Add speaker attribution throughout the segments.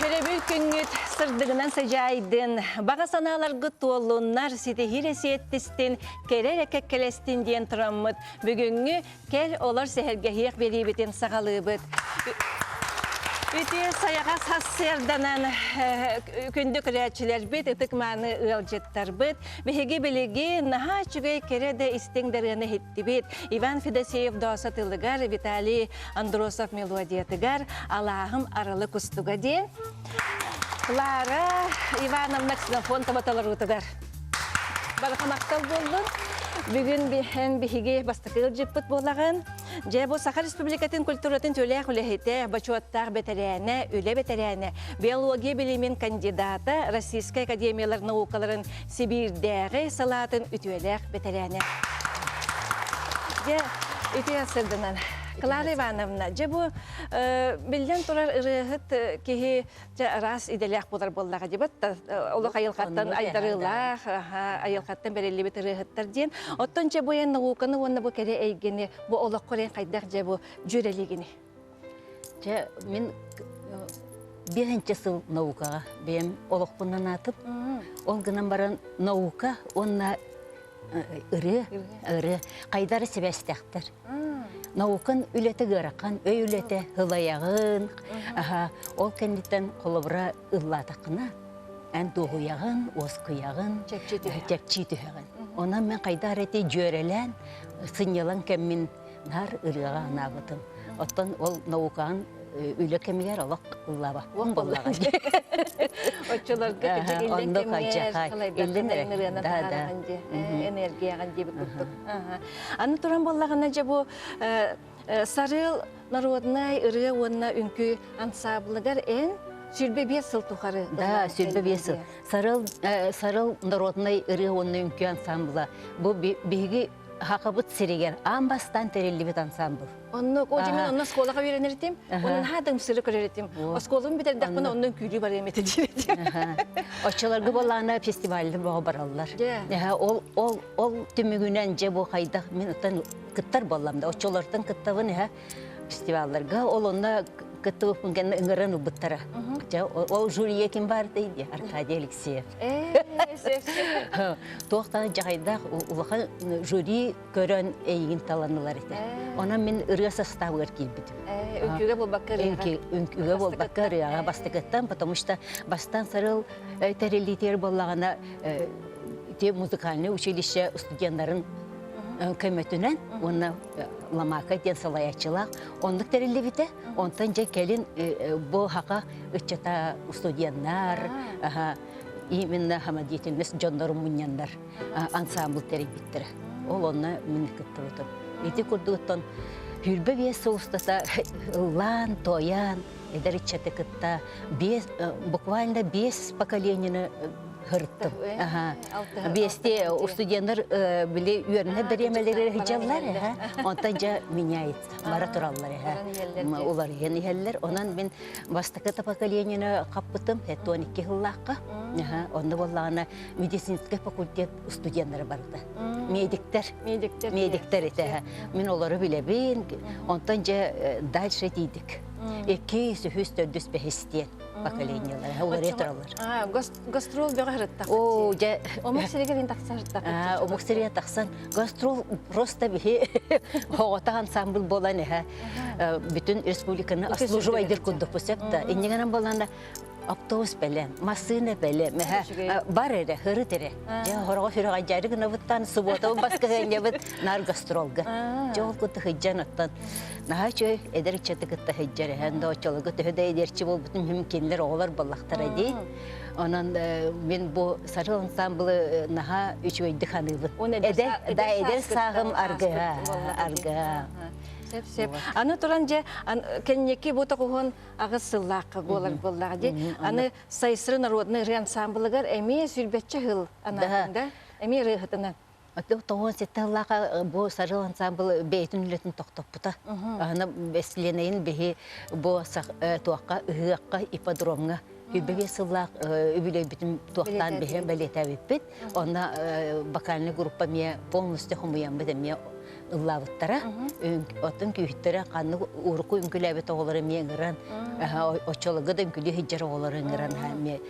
Speaker 1: Өрөбүл күҥҥүт сырдыгынан сыдьаайдын, баҕа санааларгыт туоллуннар, ситиһии сиэттистин, кэрэ эрэ кэккэлэстин диэн тураммыт бүгүҥҥү Кэл олор сэһэргэһиэх биэриибитин саҕалыыбыт. Үтүө сайаҕас сарсыарданан күндү көрөөччүлэрбит, ытык-мааны ыалдьыттарбыт, биһиги билигин наһаа үчүгэй кэрэ да истиҥ дарыаны иһиттибит. Иван Федосеев Доосо тылыгар, Виталий Андросов мелодиятыгар «Алааһым арылы кустуга» диэн Клара Ивановна Ксенофонтова толоруутугар. Барыха махтал буоллун. Бүгүн биһэн биһиги бастакы ыалдьыппыт буолаҕын. Дьэ, бу Саха Республикатын культуратын төлөөх үлэһитэ, бочуоттаах бэтэрээнэ, үлэ бэтэрээнэ, биология билимин кандидата, Российскай академиялар наукаларын Сибиирдээҕи салаатын үтүөлээх бэтэрээнэ. Дьэ, үтүө сырдынан. Клара Ивановна, дьэ бу биллэн турар ырыаһыт киһи Дьэ, араас идэлээх буолар буоллаҕа дибат олох айылҕаттан айдарыылаах, айылҕаттан бэриллибит ырыаһыттар диэн. Оттон дьэ бу эн науканы уонна бу кэрэ эйгэни, бу олоххор эн хайдах дьэ бу дьүөрэлиигини?
Speaker 2: Дьэ, мин биэһинчэ сыл наукаҕа бэйэм олохпунан аатып. Ол гынан баран наука уонна ырыа, ырыа хайдары сибээстэхтэр. Наукан үлэтэ ыарахан, өй үлэтэ ылайаҕын, аха, ол кэнниттэн холобура ыллаатаххына, эн дуоһуйаҕын, уоскуйаҕын, чэпчии түһэҕин. Онон мен хайдах эрэ ити дьүөрэлээн, сынньалаҥ кэммин наар ырыаҕа анаабытым. Оттон ол наукаҕын үлэ кэмигэр олох ыллаабаппын буоллаҕа дии.
Speaker 1: Оччолорго кыдьык иллэҥ кэмҥэр халайдаххына ырыаны таһаараҕын дии, энергияҕын диэбит курдук. Аны туран буоллаҕына дьэ бу Сарыал народнай ырыа уонна үҥкүү ансаблыгар эн 25 сыл тухары
Speaker 2: Да, 25 сыл. Сарыал Сарыал народнай ырыа уонна үҥкүү ансамбла. Бу биһиги Хахабыт сиригэр аан бастаан тэриллибит ансамбл.
Speaker 1: Оннук, о дьэ мин онно оскуолаҕа үөрэнэр этим, онон наһаа да ымсыыры көрөр этим. Оскуолабын бүтэрдэхпинэ онно үҥкүүлүү барыам этэ диир этим.
Speaker 2: Оччолорго буоллаҕына фестивальдар бөҕө бараллар. Ол ол ол түмүгүнэн дьэ бу хайдах мин оттон кыттар буоллам да оччолортон кыттабын эһэ фестивалларга ол онно кыттыбыппын кэннэ ыҥыран ылбыттара. Дьэ ол жюрие ким баар дии Аркадий Алексеев. Туохтан дьаһайдаах улахан жюри көрөн эйигин талан ылар этэ. Онон мин ырыа составыгар киирбитим.
Speaker 1: Үҥкүүгэ буолбакка ырыаҕа.
Speaker 2: Үҥкүүгэ буолбакка ырыаҕа бастакыттан, потому что бастаан сарыл тэриллиитигэр буоллаҕына те музыкальное училище студеннарын көмөтүнэн уонна Ламака диэн салайааччылаах оннук тэриллибитэ. Онтон дьэ кэлин бу хака ыччата студеннар именно самодеятельность дьоннорун мунньаннар ансамбл тэрийбиттэрэ. Ол онно мин кыттыбытым. Ити курдуктан 25 сыл устата ыллаан, тоян, эдэр ыччаты кытта биэс, буквально биэс поколенияны һырыттым. Биэсти студенттар били үөрэнэр бириэмэлэригэр сылдьаллар, онтон дьэ меняется, бара тураллар уларыйан иһэллэр. Онон мин бастакы поколенияны хаппытым, 12 сыллаахха. Онно буоллаҕына медицинскэй факультет студеннара барда. Медиктэр.
Speaker 1: Медиктэр.
Speaker 2: Медиктэр этэ. Мин олору билэбин. Онтон дьэ дальше тиийдик. Икки, үһүс, төрдүс, бэһис диэн поколениелар уларыйа тураллар.
Speaker 1: Гастрол бөҕө сырыттахпыт.
Speaker 2: Оо, дьэ.
Speaker 1: Омук сиригэр тахсан сырыттахпыт.
Speaker 2: Омук сиригэр тахсан гастрол просто биһи оҕото ансамбль буолан эһэ бүтүн республиканы обслуживайдыр курдукпут сөп да. Иннигэнэн буолан автобус бэлэм, массыына бэлэм, бар эрэ, һырыт эрэ. Дьэ, хороҕо сүрэҕэдьээри гынабыттан субуотабыт баскыһыанньабыт наар гастролга. Дьэ, ол кытта сылдьан оттон наһаа үчүгэй эдэр ыччаты кытта сылдьар эһэн да оччолорго төһө да эдэрчи буолбутум иһин кинилэр оҕолор буоллахтара дии. Онон мин бу Сарыл ансамблы наһаа үчүгэйдик саныыбын. Эдэр да эдэр сааһым аргыһа, аргыһа.
Speaker 1: Сөп, сөп. Аны туран дьэ, кэнники бу тоҕуһун аҕыс сыллаахха буолар буоллаҕа дии. Аны Сайсары народнай ырыа ансамблыгар эмиэ сүүрбэччэ сыл анаатын да, эмиэ ырыаһытынан.
Speaker 2: Тоҕуон сэттэ сыллаахха бу Сарыл ансамбл бэйэтин үлэтин тохтоппута. Аны бэсилиэнэйин биһи бу туохха ыһыахха ипподромҥа 25 сыллаах үбүлүөйбүтүн туохтаан биһи бэлиэтээбиппит. Онно вокальный группа эмиэ полностью хомуйаммыт эмиэ. ыллаабыттара. Оттон күүһүттэрэ ханнык урукку үҥкүүлээбит оҕолор эмиэ ыҥыран, оччолорго да үҥкүүлүү сылдьар оҕолор ыҥыран эмиэ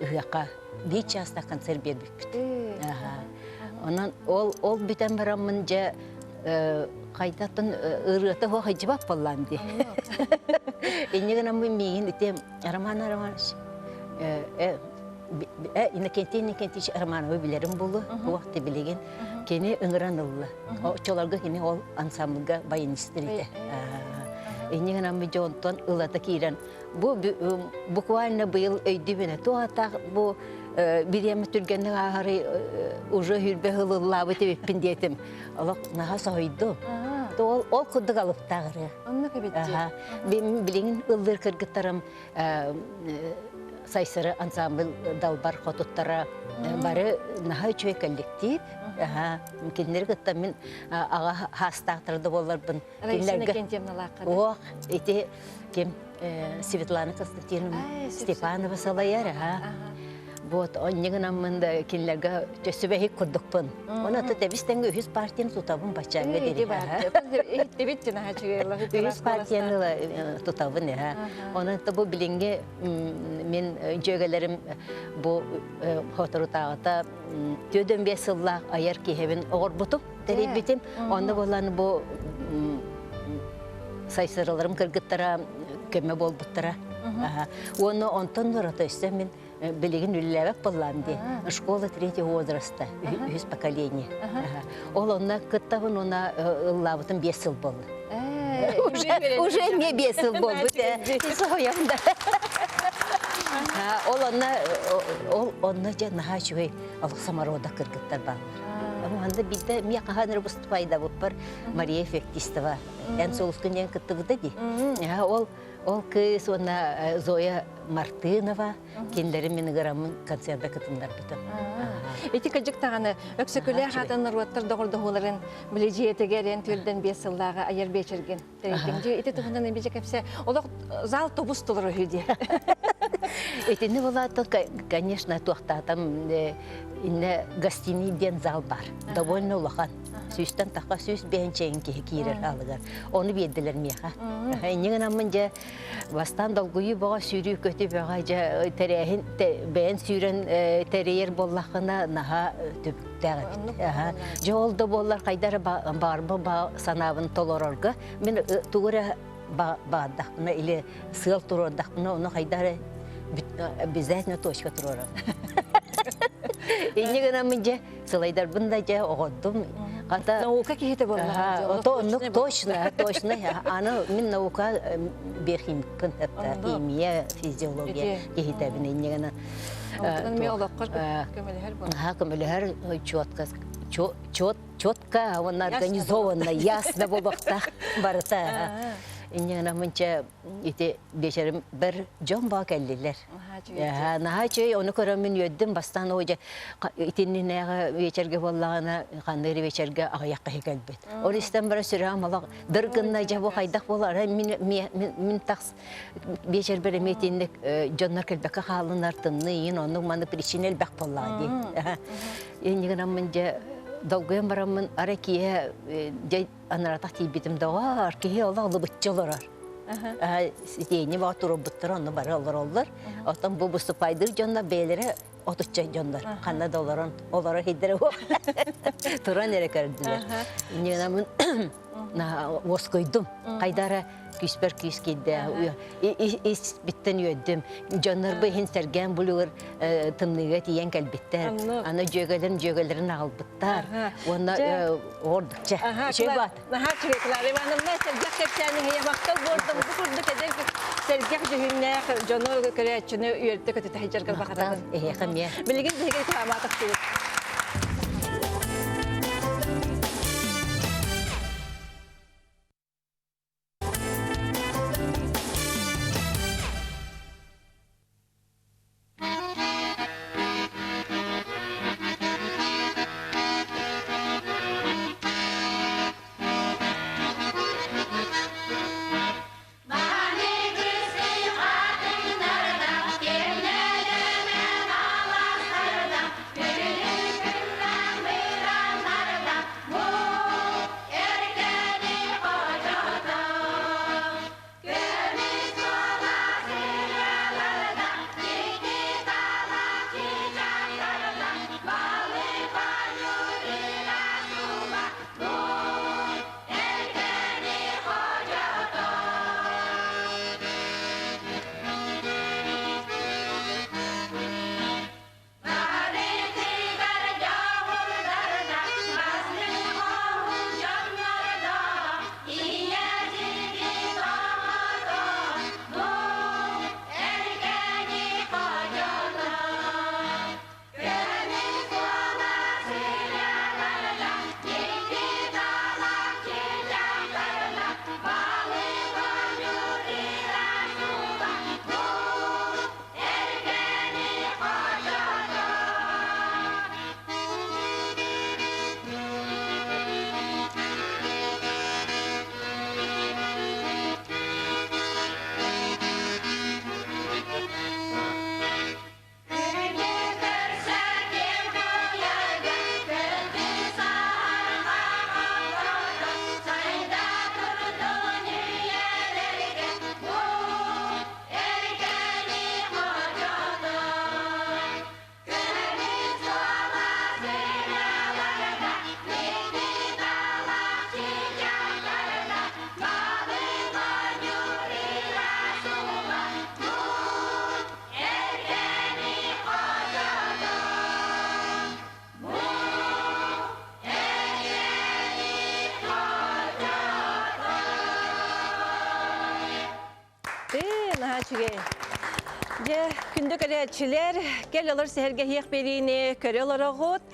Speaker 2: ыһыахха биир чаастаах концерт биэрбиппит. Онон ол ол бүтэн бараммын дьэ хайдаттан ырыата суох сылдьыбат буоллаам дии. Инньэ гынан миигин ити Роман Романович Иннокентий Иннокентьевич Романовы билэрим буолуо, туох да билигин. Кини ыҥыран ылла. Оччолорго кини ол ансамблга баянистыр этэ. Инньэ гынан дьэ онтон ылата киирэн бу буквально быйыл өйдүүбүнэ туох бу бириэмэ түргэнник ааһары уже хүрбэ ылыллаабыт эбиппин диэтим. Олох наһаа соһуйдум. Ол ол курдук алыптаах ырыа.
Speaker 1: Оннук эбит
Speaker 2: Билигин ыллыыр кыргыттарым Сайсары ансамбль далбар хотуттара бары наһаа үчүгэй коллектив. Кинилэри кытта мин аҕа хаастаахтара да буолларбын. Ох, ити ким Светлана Константиновна Степанова салайар, Вот, онньыгынаммын да кинилэргэ төссүбэһик курдукпун. Оны аты тэбис тэҥҥэ үһүс партияны тутабын баччааҥҥа дири.
Speaker 1: Иһиттибит
Speaker 2: Үһүс партияны тутабын эһэ. Онон бу билиҥҥи мин дьүөгэлэрим бу хоторутааҕыта 45 сыллаах айар киһибин оҕорбутум, тэрийбитим. Онно буолан бу сайсыраларым кыргыттара көмө буолбуттара. Уонна онтон ураты өссө мин билигин үлэлээбэт буоллаам дии. Школа третьего возраста, үһүс поколение. Ол онно кыттабын уонна ыллаабытым 5 сыл буолла. Уже эмиэ 5 сыл буолбут. Соһуйам да. Ол онно ол онно дьэ наһаа үчүгэй олох самородок кыргыттар бааллар. Манна биирдэ миэ хаһан эрэ выступайдабыппар Мария Феоктистова эн сулускун диэн кыттыбыта дии. Ол Ол кыыс уонна Зоя Мартынова кинилэри мин ыгыраммын концерда кытыннарбытым.
Speaker 1: Ити кыдьык даҕаны Өксөкүлээх аатын норуоттар доҕордоһууларын билидьиэтигэр эн түрдэн 5 сыллааҕы айар биэчэргин тэрийдиҥ. Дьэ ити туһунан эбичэ кэпсэ олох зал тобус толору үһү диэ.
Speaker 2: Итини булаата, конечно, туохтаатам инне гостиный диэн зал бар. Довольно улахан. Сүүстэн тахха 105 киһи киирэр аалыгар. Ону биэрдилэр миэхэ. Инньэ гынаммын дьэ бастаан долгуйуу бөҕө сүүрүү көтүү бөҕө дьэ тэрээһин бэйэн сүүрэн тэрийэр буоллаххына наһаа түбүктээх эбит. Дьэ ол да буоллар хайда эрэ баарба баа санаабын толорорго мин тугу эрэ баардахпына или сыал туруордахпына ону хайда эрэ обязательно точка туруорам. Инньэ гынаммын дьэ сылайдарбын да дьэ оҕордум. Хата
Speaker 1: наука киһитэ буолла.
Speaker 2: Ото оннук точно, точно. Аны мин наука биохимикпын химия, физиология киһитэбин инньэ гына.
Speaker 1: Онтон олоххор көмөлөһөр буолла.
Speaker 2: Ха көмөлөһөр четко четко уонна организованно, ясно буолуохтаах барыта. Инньэ гына мынча ити биэчэрим бэр дьон баа кэллилэр. Наһаа үчүгэй, ону көрөммүн үөрдүм. Бастаан оо дьэ итиннинээҕи вечергэ буоллаҕына ханна эрэ вечергэ аҕыйах киһи кэлбит. Ол истэн баран сүрэҕим олох дыр гынна дьэ бу хайдах буолар мин мин тахс вечербэр эмиэ итинник дьоннор кэлбэккэ хааллынар тымныы иин оннук маннык причина элбэх буоллаҕа дии. Инньэ гынаммын дьэ долгуйан бараммын ара киэһэ дьэ анаратах тиийбитим доҕоор киһи олох лыбыччы олорор. Ситиэнньи баҕа туруорбуттара онно бары олороллор. Оттон бу выступайдыыр дьоннор бэйэлэрэ отучча дьоннор ханна да олорон олоро иһиддэрэ туран эрэ көрдүлэр. Инньэ уоскуйдум. Хайдара күүспэр күүс киирдэ. Ис биттэн үөрдүм. Дьоннор бу иһин сэргээн булугар тымныыга тиийэн кэлбиттэр. Аны дьүөгэлэрим дьүөгэлэрин аҕалбыттар. Уонна ордукча. Үчүгэй баат.
Speaker 1: Наһаа үчүгэй Клара Ивановна сэргэх кэпсээни иһийэ махтал буордум. Бу курдук эдэр сэргэх дьүһүннээх дьону көрөөччүнү үөрдэ көтүтэ сылдьаргар баҕарабын.
Speaker 2: Эһиэхэ эмиэ.
Speaker 1: Билигин биһиги таамаатахтыыбыт. Наһаа үчүгэй. Дьэ, күндү көрөөччүлэр, кэл олор сэһэргэһиэх биэриини көрө олороҕут.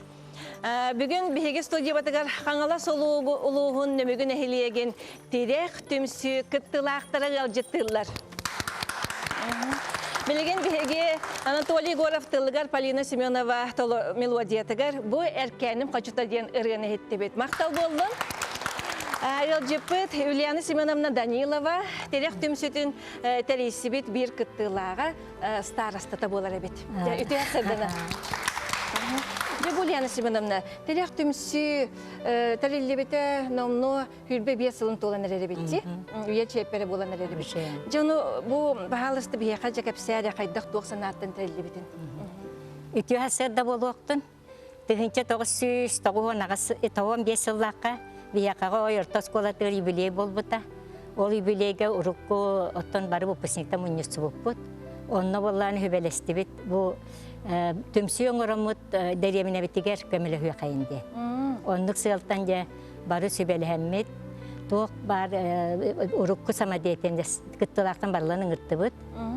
Speaker 1: Бүгүн биһиги студиябытыгар Хаҥалас улууһун Нөмүгү нэһилиэгин Тирэх түмсүү кыттыылаахтара ыалдьыттыыллар. Билигин биһиги Анатолий Егоров тылыгар Полина Семенова мелодиятыгар бу Эркээним хочото диэн ырыаны иһиттибит. Махтал буоллун. Ыалдьыппыт Ульяна Семеновна Данилова Тирэх түмсүүтүн тэрийсибит биир кыттыылааҕа старостата буолар эбит. Үтүө сырдына. Дьэ бу Ульяна Семеновна, Тирэх түмсүү тэриллибитэ номнуо 25 сылын туолан эрэр эбит Үйэ чиэппэрэ буолан эрэр эбит. Дьэ ону бу баһаалыста биһиэхэ дьэ кэпсээ хайдах туох санааттан тэриллибитин.
Speaker 3: Үтүө сырда буолуохтун. 1995 сыллаахха биһиэхэҕэ ой орто оскуолатыгар юбилей буолбута. Ол юбилейгэ урукку оттон бары выпускниктар мунньустубуппут. Онно буоллаан үбэлэстибит. Бу түмсүү оҥороммут дэриэбинэбитигэр көмөлөһүөххэйин диэн. Оннук сыалтан дьэ бары сүбэлэһэммит, туох баар урукку самодеятельность кыттыылаахтан барыларын ыҥыртыбыт.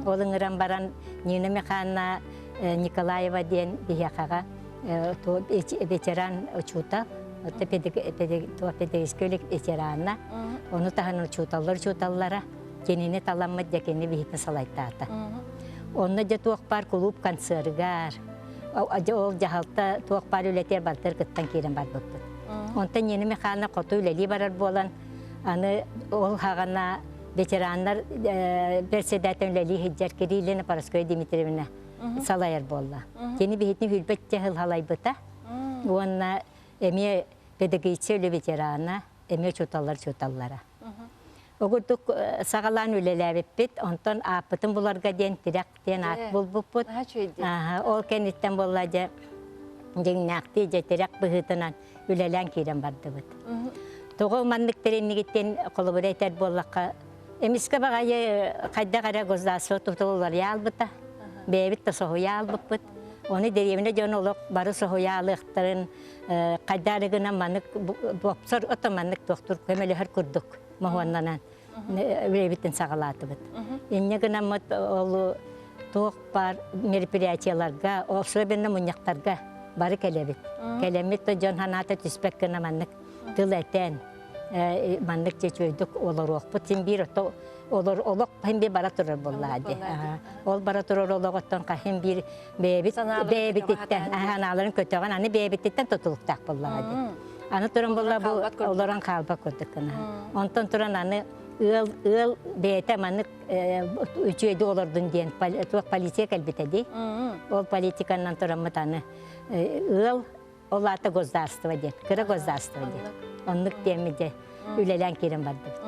Speaker 3: Ол ыҥыран баран Нина Михайловна Николаева диэн биһиэхэҕэ ветеран учуутал, педагогическай ветерана, ону таһынан учууталлар учууталлара кинини таламмыт дьэ кини биһитин салайтаата. Онно дьэ туох баар кулууп концерыгар, ол дьаһалта туох баар үлэтигэр бартар кыттан киирэн барбыппыт. Онтон Нина Михайловна хоту үлэлии барар буолан, аны ол хаҕана ветераннар председатель үлэлии сылдьар Кириллина Парасковья Дмитриевна салайар буолла. Кини биһитин хүлбэт сыл халайбыта уонна эмиэ педагогическай үлэ ветерана, эмиэ учууталлар учууталлара. Ол курдук саҕалаан үлэлээбиппит, онтон ааппытын буларга диэн тирэх диэн аат булбуппут. Ол кэнниттэн буолла дьэ дьиҥнээхтии дьэ тирэх быһыытынан үлэлээн киирэн бардыбыт. Тоҕо маннык тэриннигиттэн холобура этэр буоллахха, эмискэ баҕайы хайдах эрэ государство тутулларыйа албыта, бэйэбит да соһуйа албыппыт. Оны дэриэбинэ дьон олох бары соһуйа алыахтарын хайдах эрэ гынан маннык бопсор ото маннык туохтур көмөлөһөр курдук моһуоннанан үлэбитин саҕалаатыбыт. Инньэ гынаммыт ол туох баар мероприятиеларга, особенно мунньахтарга бары кэлэбит. Кэлэммит да дьон санаата түспэт гына маннык тыл этэн, маннык чечүөйдүк олоруохпут. Син биир ото олор олох хин биир бара турар буоллаа дии. Ол бара турар олоҕоттон хин биир бэйэбит бэйэбититтэн анааларын көтөҕөн аны бэйэбититтэн тутулуктаах буоллаҕа дии. Аны туран буолла бу олорон хаалбат курдук гына. Онтон туран аны ыал ыал бэйэтэ маннык үчүгэйдик олордун диэн туох полиция кэлбитэ дии. Ол политиканан тураммыт аны ыал ол аата государство диэн, кыра государство диэн. Оннук диэммит дьэ үлэлээн киирэн бардыбыт.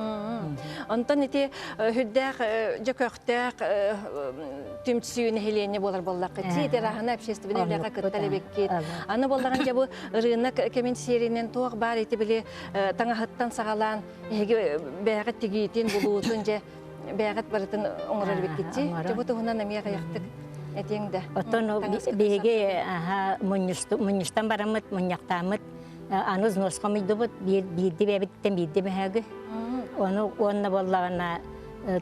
Speaker 1: Онтон ити үрдээх дьэ көхтөөх түмсүү нэһилиэнньэ буолар буоллахха ти ити общественный үлэҕэ кыттар эбиккит. Аны буоллаҕын дьэ бу ырыынак кэмин сиэринэн туох баар ити били таҥаһыттан саҕалаан эһиги бэйэҕит тигиитин, булуутун дьэ бэйэҕит барытын оҥорор эбиккит дии. Дьэ бу туһунан эмиэ аҕыйахтык этиэҥ да.
Speaker 3: Оттон биһиги мунньустан бараммыт, мунньахтааммыт аны взнос хомуйдубут биирди бэйэбититтэн биирди мөһөөгү. Ону уонна буоллаҕына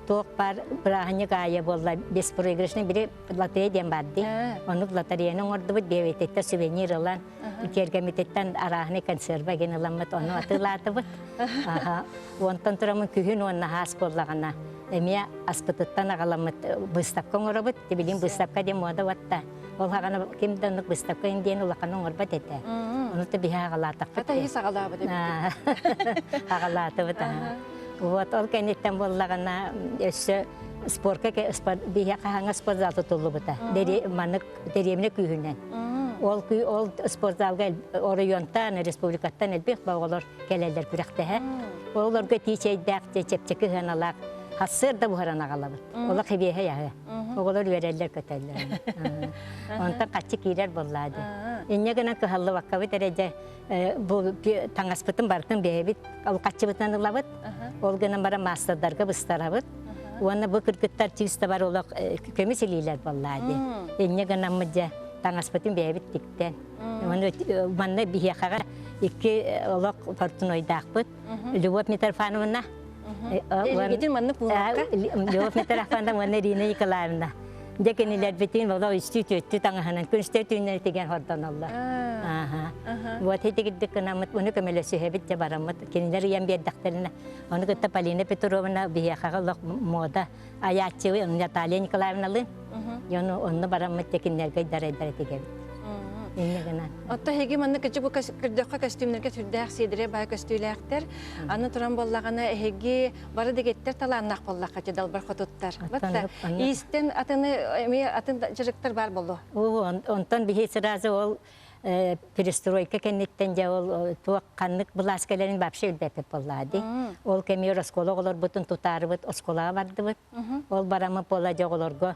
Speaker 3: туох баар бырааһынньык аайы буолла беспроигрышный бири лотерея диэн баар дии. Оннук лотереяны оҥордубут бэйэбититтэн сувенир ылан Тиэргэммититтэн арааһынай консерва гин ыламмыт, ону атыылаатыбыт. Онтон тураммын күһүн уонна хаас буоллаҕына эмиэ аспытыттан аҕаламмыт выставка оҥоробут. Билигин выставка диэн муода батта. Ол хаҕана ким да оннук выставка диэн улахан оҥорбот этэ. Ону да биһи аҕалаатахпыт.
Speaker 1: Хата иһи саҕалаабыт эбит.
Speaker 3: Аҕалаатыбыт. Вот ол кэнниттэн буоллаҕына өссө спорка биһи хаһаҥа спортзал тутуллубута. Маннык дэриэбинэ күүһүнэн. Ол ол спортзалга оройуонтан, республикаттан элбэх оҕолор кэлэллэр күрэхтэһэ. Олорго тиичэйдээх, чэпчэки сыаналаах хассыар да буһаран аҕалабыт. Олох хибиэһэй аһы. Оҕолор үөрэллэр көтөллөр. Онтон хаччы киирэр буоллаа дии. Инньэ гынан кыһаллыбаккабыт эрэ дьэ бу таҥаспытын барытын бэйэбит ол хаччыбытынан ылабыт. Ол гынан баран маастардарга быстарабыт. Уонна бу кыргыттар чыыста бар олох көмүс илиилэр буоллаа дии. Инньэ гынаммыт дьэ таҥаспытын бэйэбит тиктэн. Манна биһиэхэҕэ икки олох портунойдаахпыт. Любовь Митрофановна.
Speaker 1: Илигитин маннык буолуохха.
Speaker 3: Любовь Митрофановна уонна Ирина Николаевна. Дьэ кинилэрбитин ола үстүү түөттүү таҥаһынан күнүстэр түүннэри тигэн хордоноллор. Аха. Вот итигирдик гынаммыт, уну көмөлөсүһэбит дьэ бараммыт. Кинилэр ыйан биэрдэхтэринэ, ону кытта Полина Петровна биһиэхэҕэ олох мода айааччы Наталья Николаевналыын. Дьону онно бараммыт дьэ кинилэргэ дарайдара тигэбит. Инньэ гынан.
Speaker 1: Отто эһиги манна кычы бу көрдөххө көстүүмнэргэ сүрдээх сиэдэрэ баай көстүүлээхтэр. Аны туран буоллаҕына эһиги бары дэгиттэр талааннаах буоллахха ти далбар хотуттар. Батта иистэн атыны эмиэ атын дьарыктар баар болу.
Speaker 3: Онтон биһи сразу ол перестройка кэнниттэн дьэ ол туох ханнык былаас кэлэрин вообще билбэппит буоллаа дии. Ол кэмигэр оскуола оҕолорбутун тутаарыбыт оскуолаҕа бардыбыт. Ол барамы буола дьэ оҕолорго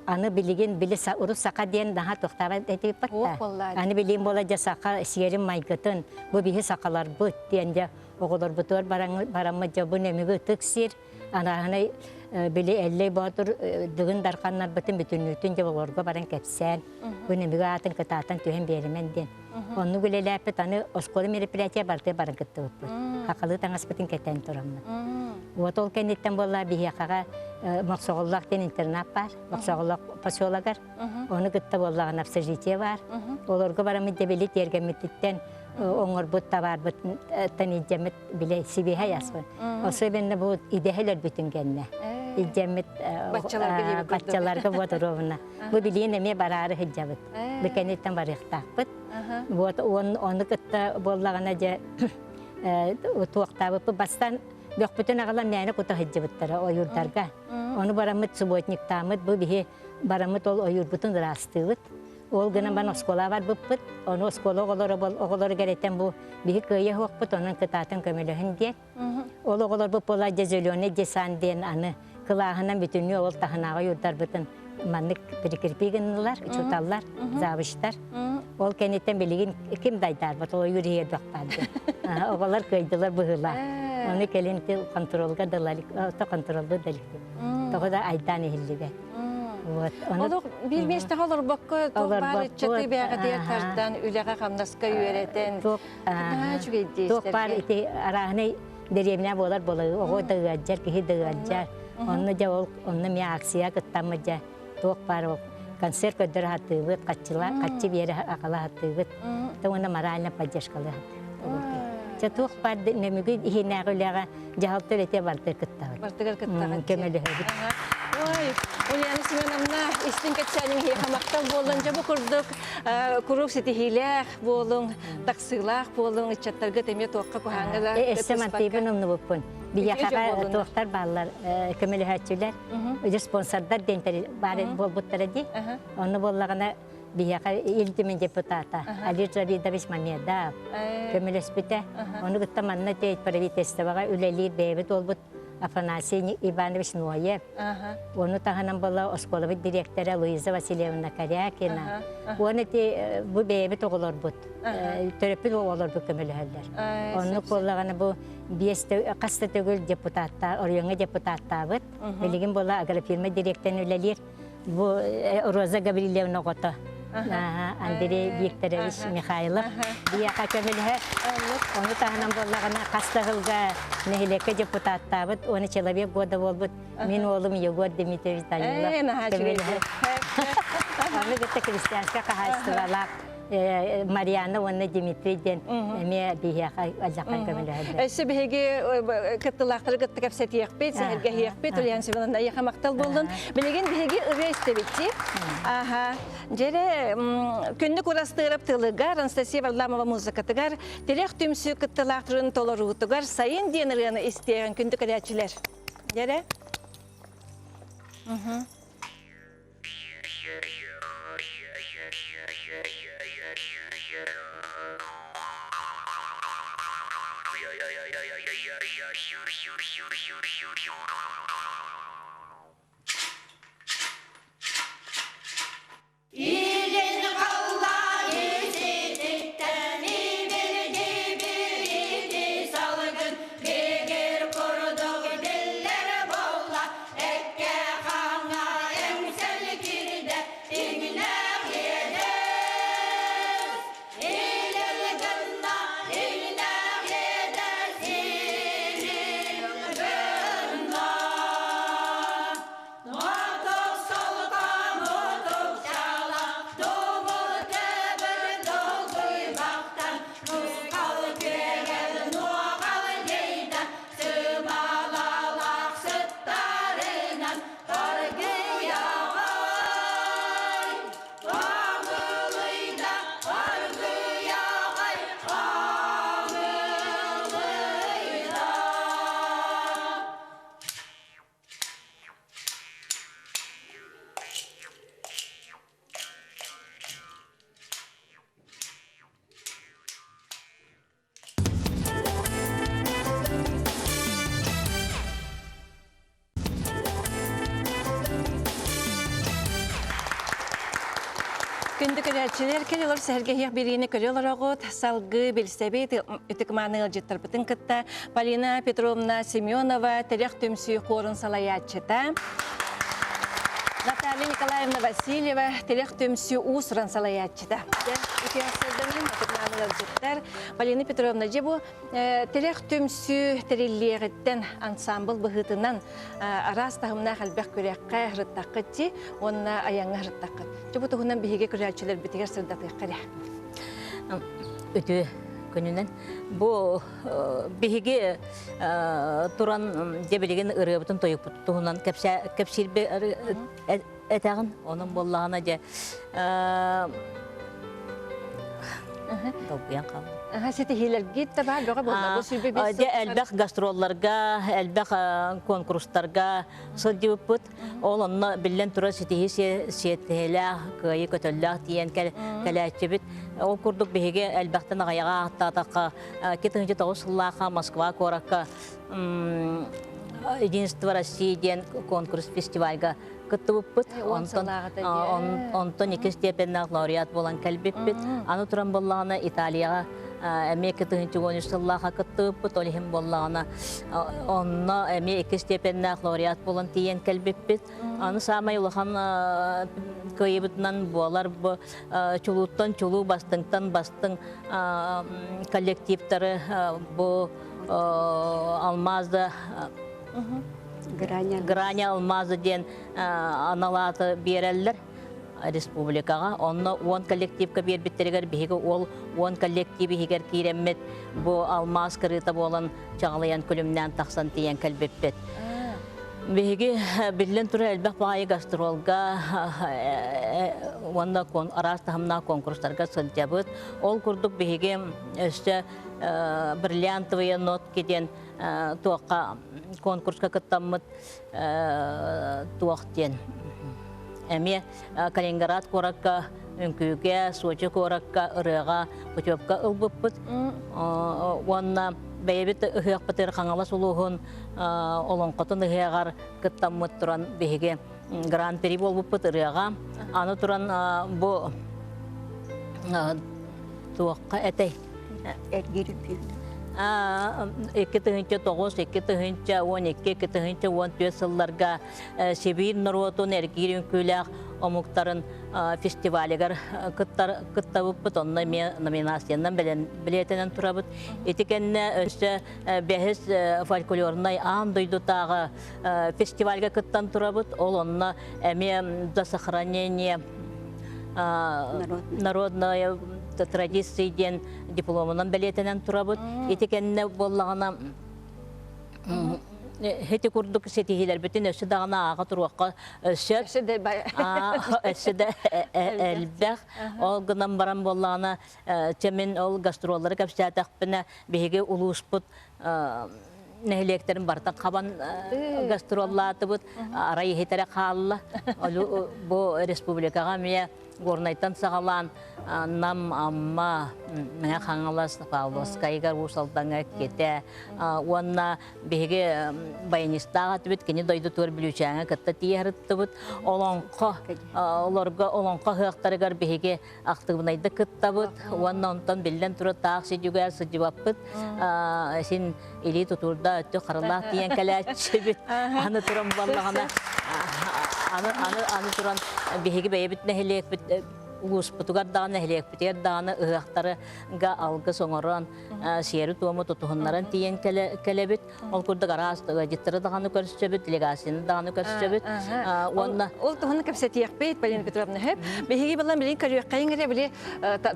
Speaker 3: аны билигин били урут саха диэн наһаа туохтаабат этибиппат да. Аны билигин буола дьэ саха сиэрин майгытын бу биһи сахаларбыт диэн дьэ оҕолорбутугар бараммыт дьэ бу нөмүгү ытык сир анааһынай били Эллэй Боотур Дыгын Дарханнарбытын бүтүннүүтүн дьэ оҕолорго баран кэпсээн бу нөмүгү аатын кытаатан түһэн биэримэн диэн. Оннук үлэлээппит аны оскуола мероприятие барытыгар баран кыттыбыппыт. Хахалыы таҥаспытын кэтэн тураммыт. Вот ол кэнниттэн буолла биһиэхэҕэ Мохсоҕоллоох диэн интернат баар, Мохсоҕоллоох поселогар. Ону кытта буоллаҕына общежитие баар. Олорго бараммыт дьэ били тиэргэммититтэн оҥорбут табаарбыттан илдьэммит бile сибиэһэй аспыт. Особенно бу идэһэлэрбитин кэннэ. Илдьэммит баччаларга вот ровно. Бу билиэн эмиэ бараары сылдьабыт. Бу кэнниттэн барыахтаахпыт. Вот он ону кытта буоллаҕына дьэ туохтаабыппыт бастан бөхпүтүн аҕалан мээнэ кута сылдьыбыттара ойуурдарга. Ону бараммыт субботниктааммыт бу биһи бараммыт ол ойуурбутун ыраастыыбыт. Ол гынан баран оскуола барбыппыт. Ону оскуола оҕолоро оҕолоругар этэн бу биһи кыайа суохпут, онон кытаатан көмөлөһүн диэн. Ол оҕолорбут буолла дьэ зеленый десант диэн аны кылааһынан бүтүннүү ол таһынааҕы ойуурдарбытын маннык прикрепи гыннылар, учууталлар, завучтар. Ол кэнниттэн билигин ким да айдаарбат, ол ойуур иһигэр бөх баар диэн. Оҕолор кыайдылар быһыылаах. Ону кэлин контролга да контролга да Тоҕо да айдаан иһиллибэт. Вот.
Speaker 1: Олох биир миэстэҕэ олорбокко туох баар ыччаты бэйэҕитигэр тардан, үлэҕэ-хамнаска үөрэтэн, наһаа үчүгэйдии
Speaker 3: Туох баар ити арааһынай дэриэбинэ буолар буолар, оҕо да ыалдьар, киһи да ыалдьар. Онно дьэ ол онно эмиэ акция кыттаммыт дьэ туох баар ол концерт көрдөрө сатыыбыт, хаччыла хаччы биэрэ аҕала сатыыбыт. Уонна морально поддержкалыы сатыыбыт. Дьэ туох баар нөмүгү иһинээҕи үлэҕэ дьаһалта үлэтэ барытыгар кыттабыт.
Speaker 1: Барытыгар кыттаҕыт.
Speaker 3: Көмөлөһөбүт.
Speaker 1: Ой, Ульяна Семеновна, истиҥ кэпсээниҥ эһиэхэ махтал буоллун. Дьэ бу курдук куруук ситиһиилээх буолуҥ, тахсыылаах буолуҥ, ыччаттарга эмиэ туохха куһааҥҥа да
Speaker 3: Өссө мантыйбын умнубуппун. Биһиэхэҕэ туохтар бааллар, көмөлөһөөччүлэр, үдү спонсордар диэн баар буолбуттара дии. Онно буоллаҕына биһиэхэ Ил Түмэн депутата Алир Джавидович Мамедов көмөлөспүтэ. Ону кытта манна правительствоҕа үлэлиир бэйэбит уолбут Афанасий Иванович Ноев. Ону таһынан буола оскуолабыт дириэктэрэ Луиза Васильевна Корякина. Уонна ити бу бэйэбит оҕолорбут, төрөппүт оҕолорбут көмөлөһөллөр. Оннук буоллаҕына бу биэс хас да төгүл депутаттаа, оройуоҥҥа депутаттаабыт. Билигин буола агрофирма дириэктэрин үлэлиир. Бу Роза Гаврильевна оҕото Андрей Викторович Михайлов биһиэхэ көмөлөһөр. Ону таһынан буоллаҕына хас да сылга нэһилиэккэ депутаттаабыт уонна человек года буолбут мин уолум Егор Дмитриевич Данилов көмөлөһөр. Аны кытта крестьянскай хаһаайыстыбалаах Марьяна уонна Дмитрий диэн эмиэ биһиэхэ алдьархай көмөлөһөллөр.
Speaker 1: Өссө биһиги кыттылаахтары кытта кэпсэтиэхпит, сэһэргэһиэхпит, Ульяна Семеновна эйиэхэ махтал буоллун. Билигин биһиги ырыа истэбитти. Аха. Дьэрэ күннүк урастыырап тылыгар Анастасия Варламова музыкатыгар тирэх түмсүү кыттылаахтарын толоруутугар сайын диэн ырыаны истиэҕин күндү көрөөччүлэр. Дьэрэ.
Speaker 4: Илин халлаан итититтэн ибирги-бирги салгын бигир курдук биллэр буолла эккэ-хааҥҥа эҥсэл киирдэ иҥнэх иэдэс илил гынна иҥнэх иэдэс илил гынна.
Speaker 1: Күндү көрөөччүлэр, кэл олор сэһэргэһиэх бириини көрө олороҕут, салгыы билсэбит ытык-мааны ыалдьыттарбытын кытта Полина Петровна Семенова Тирэх түмсүү хуорун салайааччыта, Наталья Николаевна Васильева Тирэх түмсүү уус-уран салайааччыта. Ытык-мааны ыалдьыттар Полина Петровна, дьэ бу Тирэх түмсүү тэриллиэҕиттэн ансаамбыл быһыытынан араас таһымнаах элбэх күрэххэ ырыттаххыт дии уонна айаҥҥа ырыттаххыт. Дьэ бу туһунан биһиги көрөөччүлэрбитигэр сырдатыахха эрэ.
Speaker 2: Үтүө күнүнэн. Бу биһиги туран дьэ билигин ырыабытын тойукпут туһунан кэпсиирбэ этэҕин. Онон буоллаҕына дьэ долгуйан хааллым.
Speaker 1: Ситиһиилэргит да баар бөҕө буолла. Бу сүүрбэ биэс
Speaker 2: Дьэ элбэх гастролларга, элбэх конкурстарга сылдьыбыппыт. Ол онно биллэн турар ситиһии сиэтиһилээх, кыайыы көтөллөөх тиийэн кэлээччибит. Ол курдук биһиги элбэхтэн аҕыйаҕа ааттаатахха, 2009 сыллаахха Москва куоракка Единство России диэн конкурс фестивальга кыттыбыппыт. Онтон онтон иккис степеннээх лауреат буолан кэлбиппит. Аны туран буоллаҕына Италияҕа эмиэ 2013 сыллаахха кыттыбыппыт. Ол иһин буоллаҕына онно эмиэ иккис степеннээх лауреат буолан тиийэн кэлбиппит. Аны саамай улахан кыайыыбытынан буолар бу чулууттан чулуу, бастыҥтан бастыҥ коллективтары бу алмазда Граня алмазы диэн анал ааты биэрэллэр республикаҕа. Онно 10 коллективка биэрбиттэригэр биһиги ол 10 коллектив иһигэр киирэммит бу алмаас кырыыта буолан чаҕылыйан күлүмнээн тахсан тиийэн кэлбиппит. Биһиги биллэн турар элбэх баҕайы гастролга уонна араас таһымнаах конкурстарга сылдьабыт. Ол курдук биһиги өссө бриллиантовые нотки диэн туохха конкурска кыттаммыт туох диэн эмиэ Калининград куоракка үҥкүүгэ, Сочи куоракка ырыаҕа путевка ылбыппыт. Уонна бэйэбит ыһыахпытыгар Хаҥалас улууһун олоҥхотун ыһыаҕар кыттаммыт туран биһиги гран-при буолбуппут ырыаҕа. Аны туран бу туохха этэй?
Speaker 5: Эргиир үҥкүү.
Speaker 2: 2009, 2012, 2014 сылларга Сибиир норуотун эргиир үҥкүүлээх омуктарын фестивалыгар кыттар кыттабыппыт. Онно эмиэ номинациянан билиэтинэн турабыт. Ити кэннэ өссө бэһис фольклорнай аан дойдутааҕы фестивальга кыттан турабыт. Ол онно эмиэ за сохранение народная традиции диэн дипломунан бэлиэтэнэн турабыт. Ити кэннэ буоллаҕына ити курдук ситиһиилэрбитин өссө даҕаны ааҕа туруохха сөп. Өссө да элбэх. Ол гынан баран буоллаҕына, чэ мин ол гастроллары кэпсээтэхпинэ, биһиги улууспут нэһилиэктэрин барытын хабан гастроллаатыбыт, арай иһитэрэ хаалла. Бу республикаҕа эмиэ Горнайтан саҕалаан Нам, Амма, Мэҥэ Хаҥалас, Павловскайыгар, Уус Алдаҥҥа Китэ уонна биһиги баянистаах этибит, кини дойдутугар Бүлүүчээҥҥэ кытта тиийэ сырыттыбыт. Олоҥхо, олорго олоҥхо ыһыахтарыгар биһиги актыыбынайдык кыттабыт уонна онтон биллэн турар таах сидьүгээр сылдьыбаппыт. Син илии тутуурда өттү харалаах тиийэн кэлээччибит. Аны туран буоллаҕына аны аны аны туран биһиги бэйэбит нэһилиэкпит улууспутугар даҕаны нэһилиэкпитигэр даҕаны ыһыахтарга алгыс оҥорон сиэри-туому тутуһуннаран тиийэн кэлэбит. Ол курдук араас ыалдьыттары даҕаны көрсөбүт, делегацияны даҕаны көрсөбүт. Уонна
Speaker 1: Ол туһунан кэпсэтиэхпит, Полина Петровна, сөп. Биһиги булан билин көрүөххэйиҥ эрэ били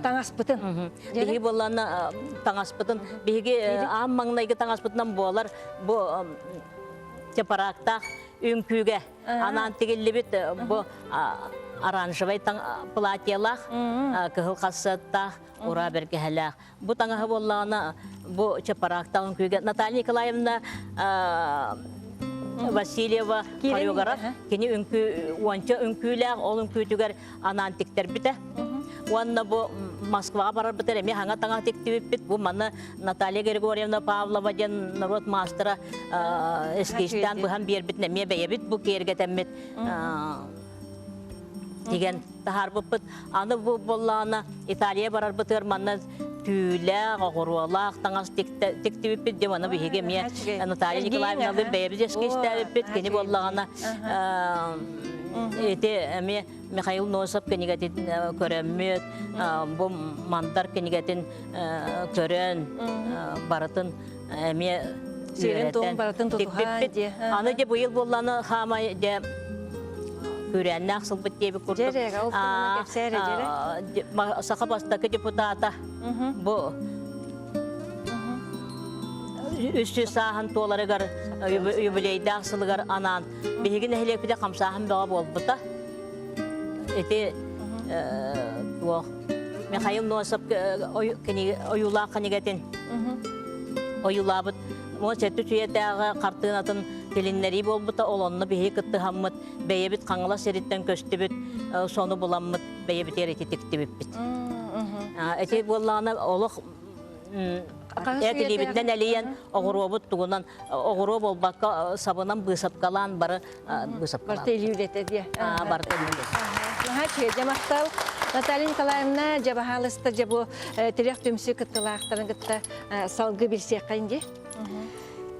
Speaker 1: таҥаспытын.
Speaker 2: Биһиги буоллаана таҥаспытын, биһиги аан маҥнайгы таҥаспытынан буолар бу чапараактаах үҥкүүгэ анаан тигиллибит бу оранжевай платьелаах, кыһыл хассыаттаах, ураа бэргэһэлээх. Бу таҥаһы буоллаҕына бу чапараактаах үҥкүүгэ Наталья Николаевна Васильева хореограф кини үҥкүү уонча үҥкүүлээх ол үҥкүүтүгэр анаан тиктэрбитэ. Уонна бу Москваҕа барарбытыгар эмиэ хаҥа таҥаһы тиктибиппит. Бу маны Наталья Григорьевна Павлова диэн норуот маастара эскизтаан быһан биэрбитин эмиэ бэйэбит бу киэргэтэммит.
Speaker 5: Тигэн таһаарбыппыт. Аны бу буоллаҕына Италия барарбытыгар манна түүлээх, оҕуруолаах таҥас тиктибиппит дьэ маны биһиги эмиэ Наталья Николаевналыын бэйэбит эскизтээбиппит. Кини буоллаҕына ити эмиэ Михаил Носов кинигэтин көрөммүт, бу Мандар кинигэтин көрөн барытын эмиэ
Speaker 1: Сиэрин барытын тутуһан
Speaker 5: Аны дьэ быйыл буолланы хаамай дьэ күүрээннээх сылбыт диэбит курдук. Саха бастакы депутата бу үс сааһын туоларыгар юбилейдаах сылыгар анаан биһиги нэһилиэкпитэ хамсааһын бөҕө буолбута. Ити туох Михаил Носов ойуулаах кинигэтин ойуулаабыт 17 үйэтээҕи хартыынатын тилиннэрии буолбута ол онно биһиги кыттыһаммыт бэйэбит Хаҥалас сириттэн көстүбүт сону буламмыт бэйэбитигэр ити тиктибиппит. Ити буоллаҕына олох эт илиибитинэн элийэн оҕуруобут тугунан оҕуруо буолбакка сабынан быысапкалаан бары быысапкалаан.
Speaker 1: Барыта илии үлэтэ диэ.
Speaker 5: Барыта илии үлэтэ.
Speaker 1: Наһаа үчүгэй махтал. Наталья Николаевна, дьэ баһаалыста дьэ бу тирэх түмсүү кыттылаахтарын кытта салгыы билсиэххин дии.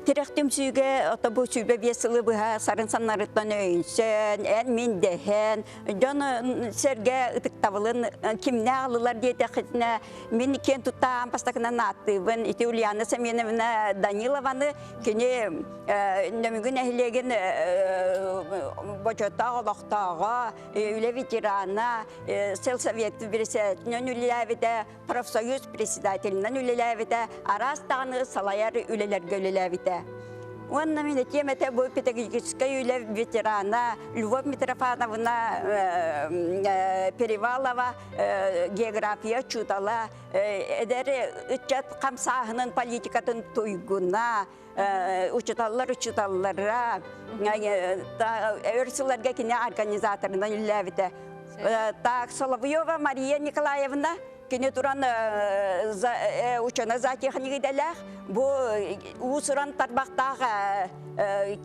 Speaker 6: Тирэх түмсүүгэ ото бу 25 сылы быһа сарын саннарыттан өйүнсэн, эн мин дэһэн, дьон сэргэ ытыктабылын кимнээх ылылар диэтэххитинэ, мин киэн туттаан бастакынан ааттыыбын. Ити Ульяна Семеновна Данилованы кини Нөмүгү нэһилиэгин бочуоттаах олохтооҕо, үлэ ветерана, селсовет председателинэн үлэлээбитэ, профсоюз председателинэн үлэлээбитэ, араас даҕаны салайар үлэлэргэ үлэлээбитэ. Уонна мин этиэм этэ бу педагогическай үлэ ветерана Любовь Митрофановна Перевалова география учуутала, эдэр ыччат хамсааһынын политикатын туйгуна, учуталлар учуталлара өр сылларга кини организаторынан үллээбитэ. Так, Соловьева Мария Николаевна кини туран ученый зоотехник идэлээх, бу уус-уран тарбахтаах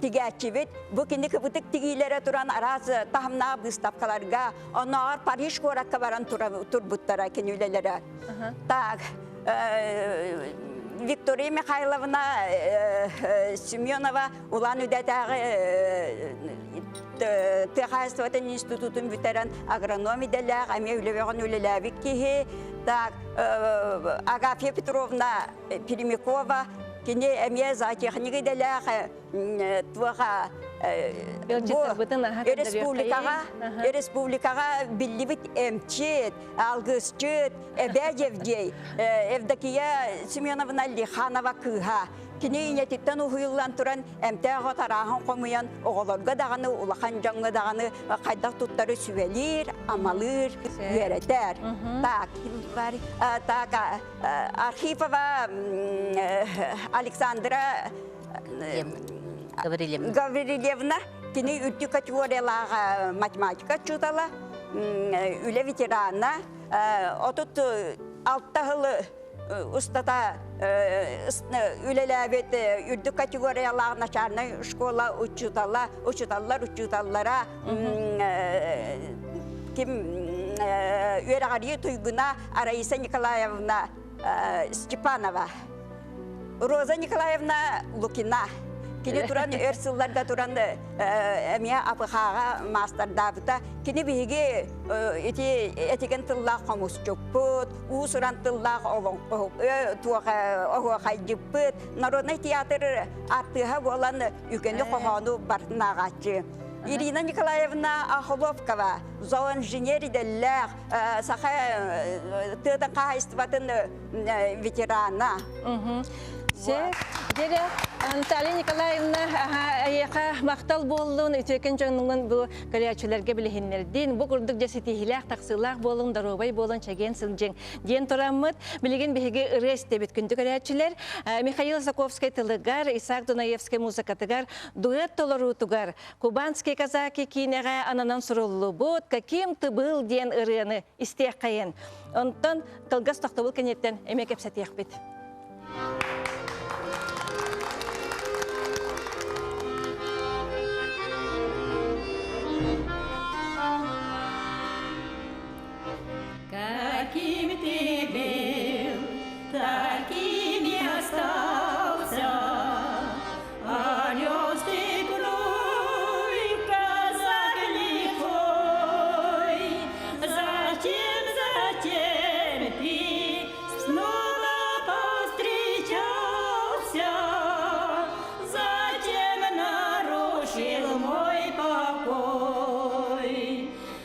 Speaker 6: тигээччибит. Бу кини кыбытык тигиилэрэ туран араас таһымнаах быыстапкаларга, оннооҕор Париж куоракка баран турбуттара кини үлэлэрэ. Так, Виктория Михайловна Семенова Улан-Үдэтээҕи тыа хаһаайыстыбатын институтун бүтэрэн агроном идэлээх, эмиэ үлэбэҕин үлэлээбит киһи. Так, Агафья Петровна Пермякова, кини эмиэ зоотехник идэлээх, туоха республикаҕа республикаҕа биллибит эмчит, алгысчыт, Эбээ Евгей, Евдокия Семеновна Лиханова кыыһа. Кини ийэтиттэн уһуйуллан туран эмтээх от арааһын хомуйан оҕолорго даҕаны, улахан дьоҥҥо даҕаны хайдах туттары сүбэлиир, амалыыр, үөрэтэр. Так, так, Архипова Александра Гаврильевна кини үрдүк категориялаах математика учуутала, үлэ ветерана, 36 сыл устата үлэлээбит үрдүк категориялаах начальнай школа учуутала, учууталлар учууталлара ким үөрэҕэрии туйгуна Раиса Николаевна Степанова. Роза Николаевна Лукина. Кини туран өр сылларга туран эмиэ АПХ-ҕа маастардаабыта. Кини биһиги ити этигэн тыллаах хомусчуппут, уус-уран тыллаах олоҥхо туох оһуохайдьыппыт, народнай театр артыыһа буолан үгэни хоһоону барытын ааҕааччы. Ирина Николаевна Охлопкова, зооинженер идэллээх, саха тыатын хаһаайыстыбатын ветерана.
Speaker 1: Сэ, дьэрэ, Наталья Николаевна, эйиэхэ махтал буоллун, үтүөкэн дьонуҥун бу көрөөччүлэргэ билиһиннэрдин. Бу курдук дьэ ситиһиилээх, тахсыылаах буолуҥ, доруобай буолун, чэгиэн сылдьыҥ диэн тураммыт. Билигин биһиги ырыа истэбит күндү көрөөччүлэр. Михаил Заковскай тылыгар, Исаак Дунаевскай музыкатыгар, дуэт толоруутугар Кубанские казаки киинэҕэ ананан суруллубут «Каким ты был» диэн ырыаны истиэххэйин. Онтон кылгас тохтобул кэнниттэн эмиэ кэпсэтиэхпит.